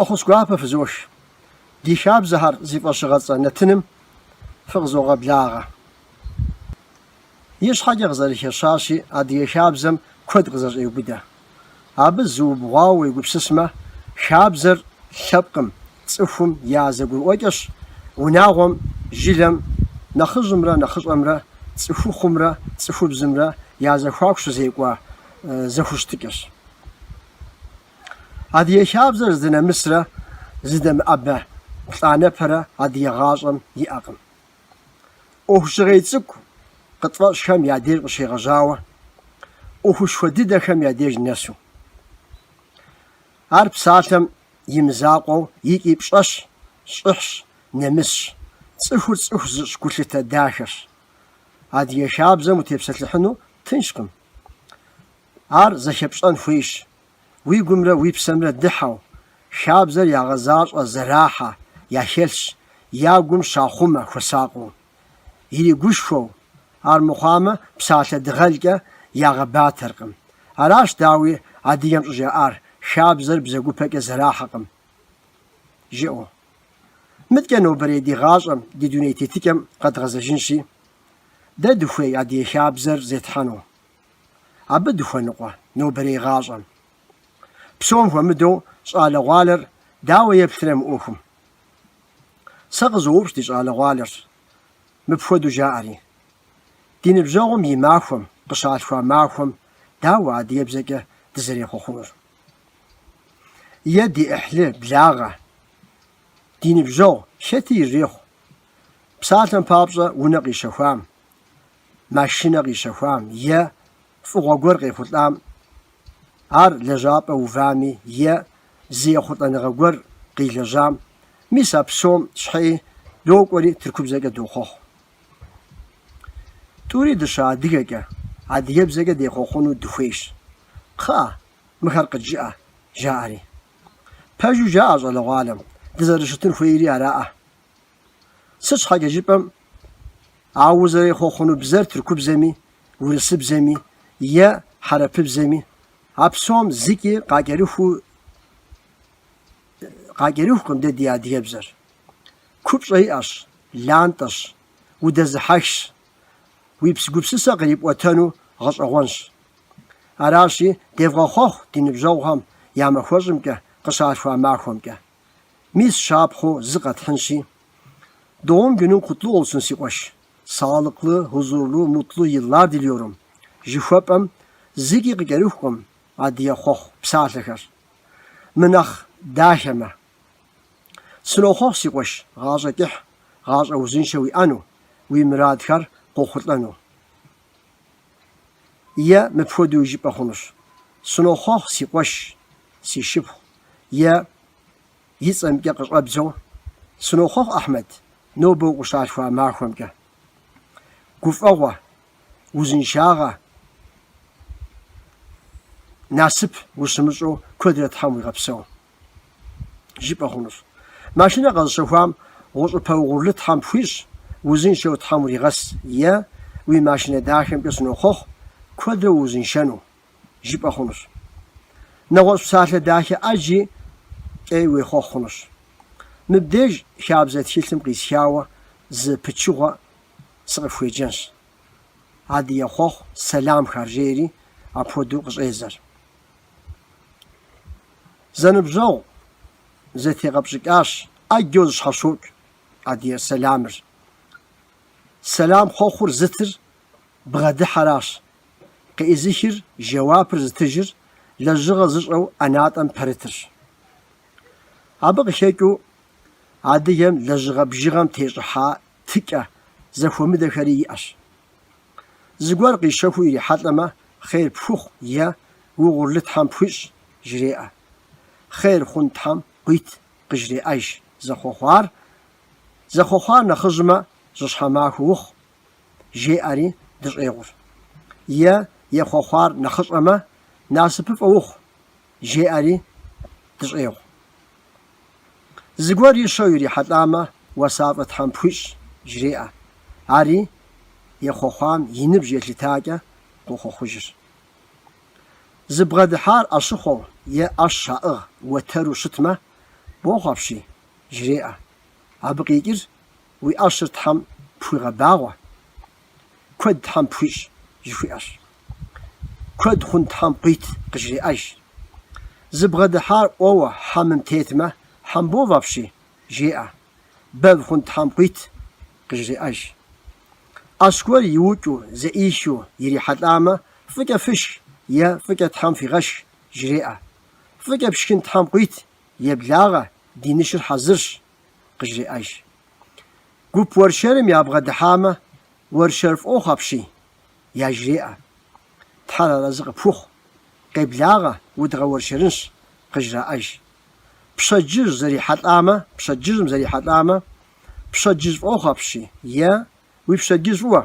Фӏэхъус гуапэ фызох. Ди хабзэхэр зи фӏэщыгъэцӏэ нэтыным фыкъызогъэблагъэ. Ищхьэкӏэ къызэрыхэщащи, адыгэ хабзэм куэд къызэщӏеубыдэ. Абы зыубгъуауэ уегупсысмэ, хабзэр лъэпкъым, цӏыхум я зэгурыӏуэкӏэщ, унагъуэм, жылэм, нэхъыжьымрэ нэхъыщӏэмрэ, цӏыхухъумрэ цӏыхубзымрэ я зэхуаку щызекӏуэ зэхущытыкӏэщ. Адыгэ хабзэр здынэмысрэ зыдэмыӏэбэ плӏанэпэрэ адыгэ гъащӏэм иӏэкъым. ӏуэху жьгъей цӏыкӏу къытфӏэщӏхэм я деж къыщегъэжьауэ, ӏуэхушхуэ дыдэхэм я деж нэсу. Ар псалъэм и мызакъуэу икӏи пщӏэщ, щӏыхьщ, нэмысщ, цӏыхур цӏыху зыщӏ гулъытэ дахэщ. Адыгэ хабзэм утепсэлъыхьыну тыншкъым. Ар зэхэпщӏэн хуейщ, уи гумрэ уи псэмрэ дыхьэу, хабзэр ягъэзащӏэ, зэрахьэ, яхэлъщ, я гум щахъумэ хуэсакъыу. Иригушхуэу, армыхъуамэ, псалъэ дыгъэлкӏэ ягъэбатэркъым. Аращ, дауи, адыгэм щӏыжаӏар, хабзэр бзэгупэкӏэ зэрахьэкъым, жиӏэу. Мыдкӏэ нобэрей ди гъащӏэм, ди дуней тетыкӏэм къэдгъэзэжынщи, дэ дыхуей адыгэ хабзэр зетхьэну. Абы дыхуэныкъуэ нобэрей гъащӏэм? Псом хуэмыдэу щӏалэгъуалэр дауэ еплърэ мы ӏуэхум? Сэ къызоупщӏ ди щӏалэгъуалэр, мыпхуэдэу жаӏэри. Ди ныбжьэгъум и махуэм, къыщалъхуа махуэм дауэ адыгэбзэкӏэ дызэрехъуэхъунур? Е ди ӏыхьлы, благъэ, ди ныбжьэгъу хэти ирырехъу. Псалъэм папщӏэ унэ къищэхуам, машинэ къищэхуам е фӏыгъуэ гуэр къехъулӏам, ар лэжьапӏэ увами е зы ехъулӏэныгъэ гуэр къилэжьам, мис а псом щхьэи докӏуэри тыркубзэкӏэ дохъуэхъу. Тӏури дыщыадыгэкӏэ, адыгэбзэкӏэ дехъуэхъуну дыхуейщ. Кхъыӏэ, мыхэр къыджыӏэ, жаӏэри. Пэжу жаӏэ щӏалэгъуалэм, дызэрыщытын хуейри араӏэ. Сыт щхьэкӏэ жыпӏэм, а узэрехъуэхъуну бзэр тыркубзэми, урысыбзэми е хьэрыпыбзэми, а псом зыкӏи къакӏэрыхукъым дэ ди адыгэбзэр. Купщӏэ иӏэщ, лантӏэщ, удэзыхьэхщ, уи гупсысэ кърипӏуэтэну гъэщӏэгъуэнщ. Аращи, девгъэхъуэхъу ди ныбжьэгъухэм я махуэщӏымкӏэ, къыщалъхуа махуэмкӏэ. Мис щапхъэу зы къэтхьынщи, Doğum günün kutlu olsun си къуэш, sağlıklı, huzurlu, mutlu yıllar diliyorum жыхуэпӏэм зыкӏи къыкӏэрыхукъым адыгэ хъуэхъу псалъэхэр. Мынэхъ дахэмэ. Сынохъуэхъу, си къуэш, гъащӏэ кӏыхь, гъащӏэ узыншэ уиӏэну, уи мурадхэр къохъулӏэну. Е мыпхуэдэуи жыпӏэ хъунущ, Сынохъуэхъу, си къуэш, си шыпхъу, е и цӏэмкӏэ къыщӏэбдзэу, Сынохъуэхъу, Ахьмэд, нобэ укъыщалъхуа махуэмкӏэ. Гуфӏэгъуэ, узыншагъэ, насып ущымыщӏэу куэдрэ Тхьэм уигъэпсэу. Жыпӏэ хъунущ. Машинэ къэзыщэхуам гъущӏыпэ угъурлы Тхьэм пхуищӏ, узыншэу Тхьэм уригъэс е уи машинэ дахэмкӏэ сынохъуэхъу, куэдрэ уузыншэну, жыпӏэ хъунущ. Нэгъуэщӏ псалъэ дахэ ӏэджи кӏэ уехъуэхъу хъунущ. Мыбдеж хабзэ тхылъым къисхауэ зы пычыгъуэ сыкъыфхуеджэнщ. Адыгэ хъуэхъу сэламхэр жери апхуэдэу къыщӏедзэр. Зэныбжьэгъу зэтегъэпщӏыкӏащ, ӏэджэу зыщхьэщокӏ адыгэ сэламыр. Сэлам хъуэхъур зытыр бгъэдыхьэращ, къеӏызыхыр, жэуапыр зытыжыр лэжьыгъэ зыщӏэу ӏэнатӏэм пэрытырщ. Абы къыхэкӏыу адыгэм лэжьыгъэ бжыгъэм тещӏыхьа тыкӏэ зэхуэмыдэхэри иӏэщ. Зыгуэр къищэхуу ирихьэлӏэмэ, хъер пхухъу е угъурлы Тхьэм пхуищӏ, жреӏэ. Хъер хъун Тхьэм къуит къыжреӏэж зэхъуэхъуар, зэхъуэхъуар нэхъыжьмэ, жьыщхьэ махуэ ухъу, жеӏэри дыщӏегъур. Е ехъуэхъуар нэхъыщӏэмэ, насыпыфӏэ ухъу, жеӏэри дыщӏегъу. Зыгуэр ищэу ирихьэлӏамэ, уасафӏэ Тхьэм пхуищӏ, жреӏэ. Ари ехъуэхъуам и ныбжь елъытакӏэ къохъуэхъужыр. Зыбгъэдыхьар ӏэщыхъуэу е ӏэщ щаӏыгъ уэтэру щытмэ, Бохъу апщий, жреӏэ. Абы къикӏыр уи ӏэщыр Тхьэм пхуигъэбагъуэ, куэд Тхьэм пхуищӏ жыхуиӏэщ. Куэд хъун Тхьэм къуит къыжреӏэж. Зыбгъэдыхьар ӏуэуэ хьэмым тетмэ, хьэмбов апщий, жеӏэ. Бэв хъун Тхьэм къуит къыжреӏэж. ӏэщ гуэр иукӏыу, зэӏихыу ирихьэлӏамэ, фӏыкӏэ фышх е фӏыкӏэ Тхьэм фигъэшх, жреӏэ. Фӏыкӏэ пшхын Тхьэм къуит, еблагъэ, ди нышыр хьэзырщ, къыжреӏэж. Гуп уэршэрым ябгъэдыхьамэ, уэршэр фӏохъу апщий, яжреӏэ. Тхьэр арэзы къыпхухъу, къеблагъэ, удгъэуэршэрынщ, къыжраӏэж. Пщэдджыжь зэрихьэлӏамэ, пщэдджыжьым зэрихьэлӏамэ, пщэдджыжь фӏохъу апщий, е уи пщэдджыжь фӏыуэ,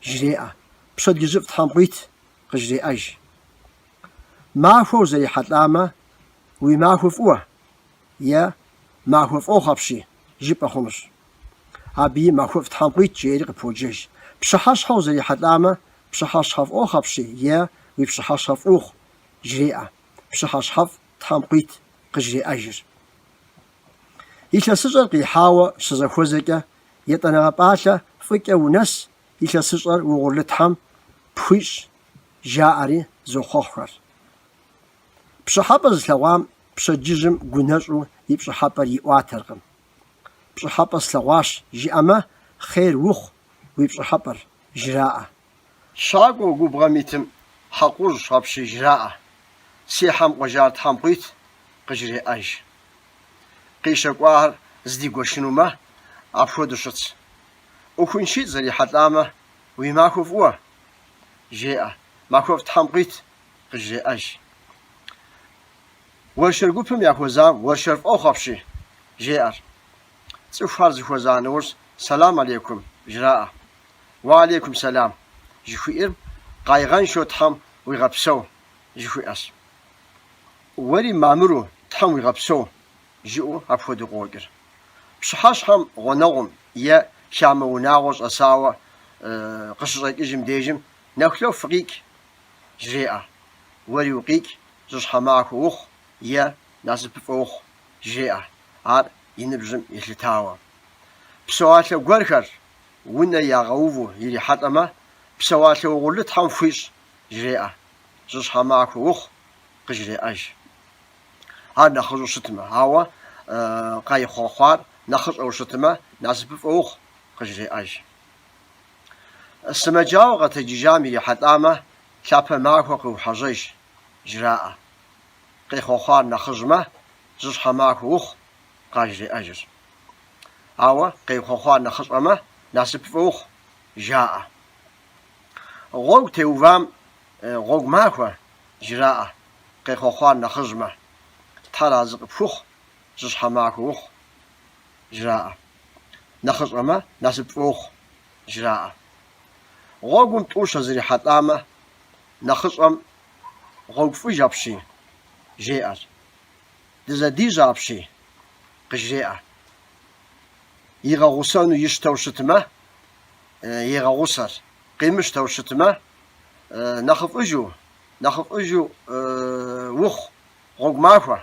жреӏэ. Пщэдджыжьыфӏ Тхьэм къуит, къыжреӏэж. Махуэу зэрихьэлӏамэ, уи махуэ фӏыуэ, е махуэ фӏохъу апщий, жыпӏэ хъунущ. Абыи махуэфӏ Тхьэм къуит, жеӏэри къыподжэж. Пщыхьэщхьэу зэрихьэлӏамэ, пщыхьэщхьэ фӏохъу апщий, е уи пщыхьэщхьэ фӏы ухъу, жреӏэ. Пщыхьэщхьэфӏ Тхьэм къуит, къыжреӏэжыр. Илъэсыщӏэр къихьауэ щызэхуэзэкӏэ, етӏанэгъэ пӏалъэ фӏыкӏэ унэс, илъэсыщӏэр угъурлы Тхьэм пхуищӏ, жаӏэри зохъуэхъухэр. Пщӏыхьэпӏэ зылъэгъуам пщэдджыжьым гунэщӏу и пщӏыхьэпӏэр иӏуатэркъым. Пщӏыхьэпӏэ слъэгъуащ, жиӏэмэ, хъер ухъу уи пщӏыхьэпӏэр, жраӏэ. Щакӏуэу губгъуэм итым хьэкъужь апщий жраӏэ, си хьэм къуэжар Тхьэм къуит, къыжреӏэж. Къищэкӏуахэр зыдигуэшынумэ, апхуэдэу щытщ. ӏуэхуншитӏ зэрихьэлӏамэ, уи махуэ фӏыуэ, жеӏэ, махуэфӏ Тхьэм къуит, къыжреӏэж. Уэршэр гупым яхуэзам уэршэр фӏохъу апщий, жеӏэр. Цӏыхухэр зэхуэза нэужь сэлам алейкум, жраӏэ. Уа алейкум сэлам, жыхуиӏэр къайгъэншэу Тхьэм уигъэпсэу, жыхуиӏэщ. Уэри мамыру Тхьэм уигъэпсэу, жиӏэу апхуэдэу къокӏыр. Пщыхьэщхьэм гъунэгъум е хамэ унагъуэ щӏэсауэ къыщыщӏэкӏыжым дежым нэхулъэфӏ фыкъикӏ, жреӏэ. Уэри укъикӏ, жьыщхьэ махуэ ухъу е насыпыфӏэ ухъу, жреӏэ, ар и ныбжьым елъытауэ. Псэуалъэ гуэрхэр унэ ягъэуву ирихьэлӏэмэ, псэуалъэ угъурлы Тхьэм фхуищӏ, жреӏэ. Жьыщхьэ махуэ ухъу, къыжреӏэж. Ар нэхъыжьу щытмэ, ауэ къайхъуэхъуар нэхъыщӏэу щытмэ, насыпыфӏэ ухъу, къыжреӏэж. Сымэджауэ къэтэджыжам ирихьэлӏамэ, лъапэ махуэ къыухьэжьэж, жраӏэ. Къехъуэхъуар нэхъыжьмэ, жьыщхьэ махуэ ухъу, къажреӏэжыр. Ауэ къехъуэхъуар нэхъыщӏэмэ, насыпыфӏэ ухъу, жаӏэ. Гъуэгу теувам гъуэгу махуэ, жраӏэ, къехъуэхъуар нэхъыжьмэ, Тхьэр арэзы къыпхухъу, жьыщхьэ махуэ ухъу, жраӏэ. Нэхъыщӏэмэ, насыпыфӏэ ухъу, жраӏэ. Гъуэгум тӏу щызэрихьэлӏамэ, нэхъыщӏэм гъуэгу фӏыж апщий, жеӏэр. Дызэдижьэ апщий, къыжреӏэ. Игъэгъусэну ищтэу щытмэ, егъэгъусэр, къимыщтэу щытмэ, нэхъыфӏыжу, нэхъыфӏыжу ухъу, гъуэгу махуэ,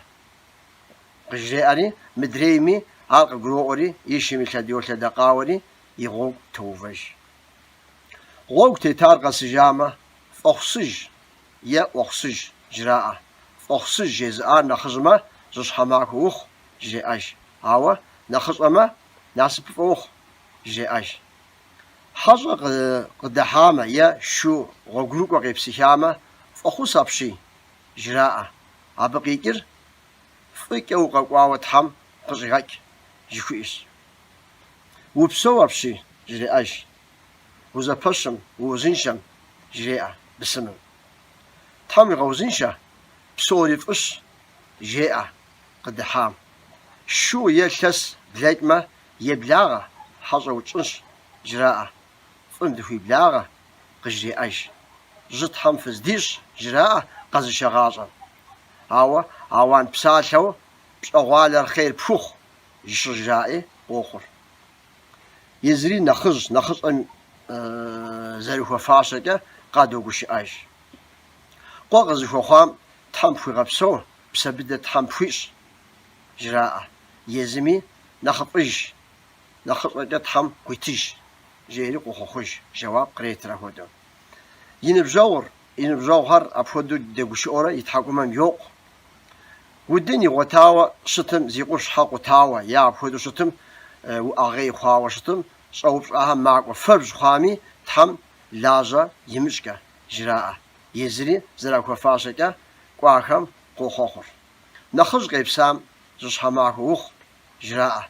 къыжреӏэри, мыдрейми ар къыгуроӏуэри, и шым йолъэдэкъауэри и гъуэгу тоувэж. Гъуэгу тетар къэсыжамэ, фӏэхъусыж е ӏуэхъусыж жраӏэ. Фӏэхъусыж жезыӏар нэхъыжьмэ, жьыщхьэ махуэ ухъу, жреӏэж. Ауэ нэхъыщӏэмэ, насыпыфӏэ ухъу, жреӏэж. Хьэщӏэ къыдыхьамэ е шу гъуэгурыкӏуэ къепсыхамэ, фӏэхъус апщий, жраӏэ. Абы къикӏыр фӏыкӏэ укъэкӏуауэ Тхьэм къыщӏигъэкӏ, жыхуиӏэщ. Упсэу апщий, жреӏэж. Узэпэщым, уузыншэм, жреӏэ бысымым. Тхьэм уигъэузыншэ, псори фӏыщ, жеӏэ къыдыхьам. Шу е лъэс блэкӏмэ, еблагъэ, хьэщӏэ утщӏынщ, жраӏэ. Фӏым дыхуиблагъэ, къыжреӏэж. Жьы Тхьэм фыздищӏ, жраӏэ къэзышагъащӏэм. Ауэ ауан псалъэу пщӏэгъуалэр хъер пхухъу, щыжраӏи къохъур. Езыри нэхъыжь нэхъыщӏэм зэрыхуэфащэкӏэ къадогушыӏэж. Къуэ къызыхуэхъуам Тхьэм пхуигъэпсэу, псэ быдэ Тхьэм пхуищӏ. жраӏэ. Езыми нэхъыфӏыж, нэхъыщӏэкӏэ Тхьэм къуитыж, жери къохъуэхъуж, жэуап къретыр апхуэдэу. И ныбжьэгъур, и ныбжьэгъухэр апхуэдэу дэгушыӏэурэ и тхьэкӏумэм йокъу. Удын игъуэтауэ щытым, зи къупщхьэ къутауэ е апхуэдэу щытым, уӏэгъей хъуауэ щытым, щӏэупщӏахэм макӏуэ, фэбжь хъуами, Тхьэм лажьэ имыщӏкӏэ, жраӏэ. Езыри зэрахуэфащэкӏэ кӏуахэм къохъуэхъур. Нэхъыжь къепсам жьыщхьэ махуэ ухъу, жраӏэ,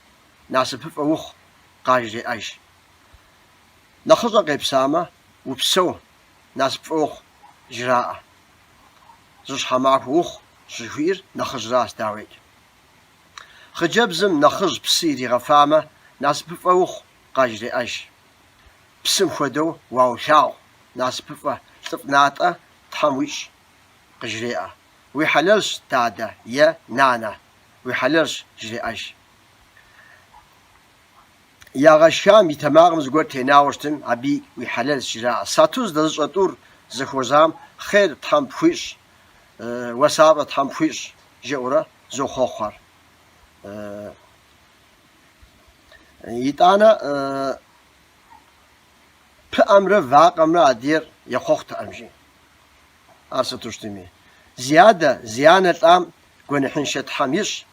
насыпыфӏэ ухъу, къажреӏэж. Нэхъыщӏэ къепсамэ, упсэу, насыпыфӏэ ухъу, жраӏэ. Жьыщхьэ махуэ ухъу щыжыхуиӏэр нэхъыжьращ, дауикӏ. Хъыджэбзым нэхъыжь псы иригъэфамэ, насыпыфӏэ ухъу, къажреӏэж. Псым хуэдэу уаулъагъу, насыпыфӏэ, лӏыфӏ натӏэ Тхьэм уищӏ, къыжреӏэ. Уи хьэлэлщ, дадэ, е нанэ, уи хьэлэлщ, жреӏэж. Ягъэшхам и тэмакъым зыгуэр тенауэ щытым, абыи уи хьэлэлщ, жраӏэ. Сату здэзыщӏэ тӏур зэхуэзам хъер Тхьэм пхуищӏ, уасафӏэ Тхьэм пхуищӏ, жаӏэурэ зохъуэхъухэр. Итӏанэ пыӏэмрэ вакъэмрэ адыгэр ехъуэхъутэкъым, жи. Ар сыту щытми. Зи адэ, зи анэ лӏам гуэныхьыншэ Тхьэм ищӏ,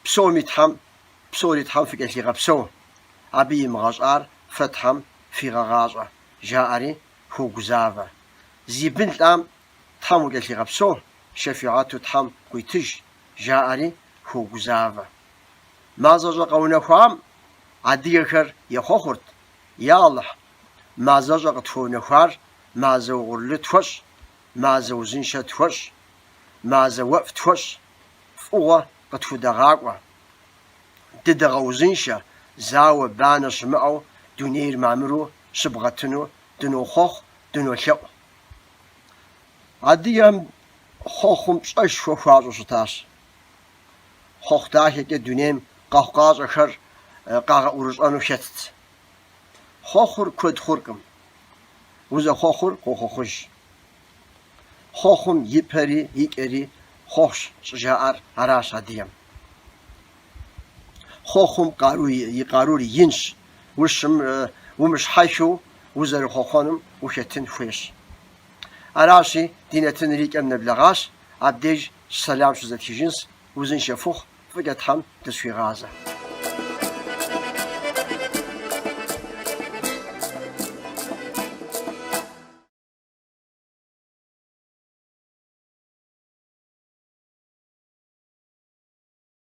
псоми Тхьэм, псори Тхьэм фыкӏэлъигъэпсэу, абы имыгъэщӏар фэ Тхьэм фигъэгъащӏэ, жаӏэри хуогузавэ. Зи бын лӏам Тхьэм укӏэлъигъэпсэу, шэфигъэту Тхьэм къуитыж, жаӏэри хуогузавэ. Мазэщӏэ къэунэхуам адыгэхэр ехъуэхъурт, Я Алыхь, мазэщӏэ къытхуэунэхуар мазэ угъурлы тхуэщӏ, мазэ узыншэ тхуэщӏ, мазэ уэфӏ тхуэщӏ, фӏыгъуэ къытхудэгъакӏуэ. Дыдэгъэузыншэ, зауэ банэ щымыӏэу дунейр мамыру щыбгъэтыну дынохъуэхъу, дынолъэӏу. Адыгэм хъуэхъум пщӏэшхуэ хуащӏу щытащ. Хъуэхъу дахэкӏэ дунейм къэхъукъащӏэхэр къагъэӏурыщӏэну хэтт. Хъуэхъур куэд хъуркъым. Узэхъуэхъур къохъуэхъуж. Хъуэхъум и пэри и кӏэри хъуэхъущ щӏыжаӏар аращ адыгэм. Хъуэхъум къару и къарур инщ, ущым умыщхьэхыу узэрыхъуэхъуэнум ухэтын хуейщ. Аращи, ди нэтыныр и кӏэм нэблэгъащ, абдеж сэлам щызэтхыжынщ, узыншэ фыхъу, фӏыкӏэ Тхьэм дыщхуигъазэ.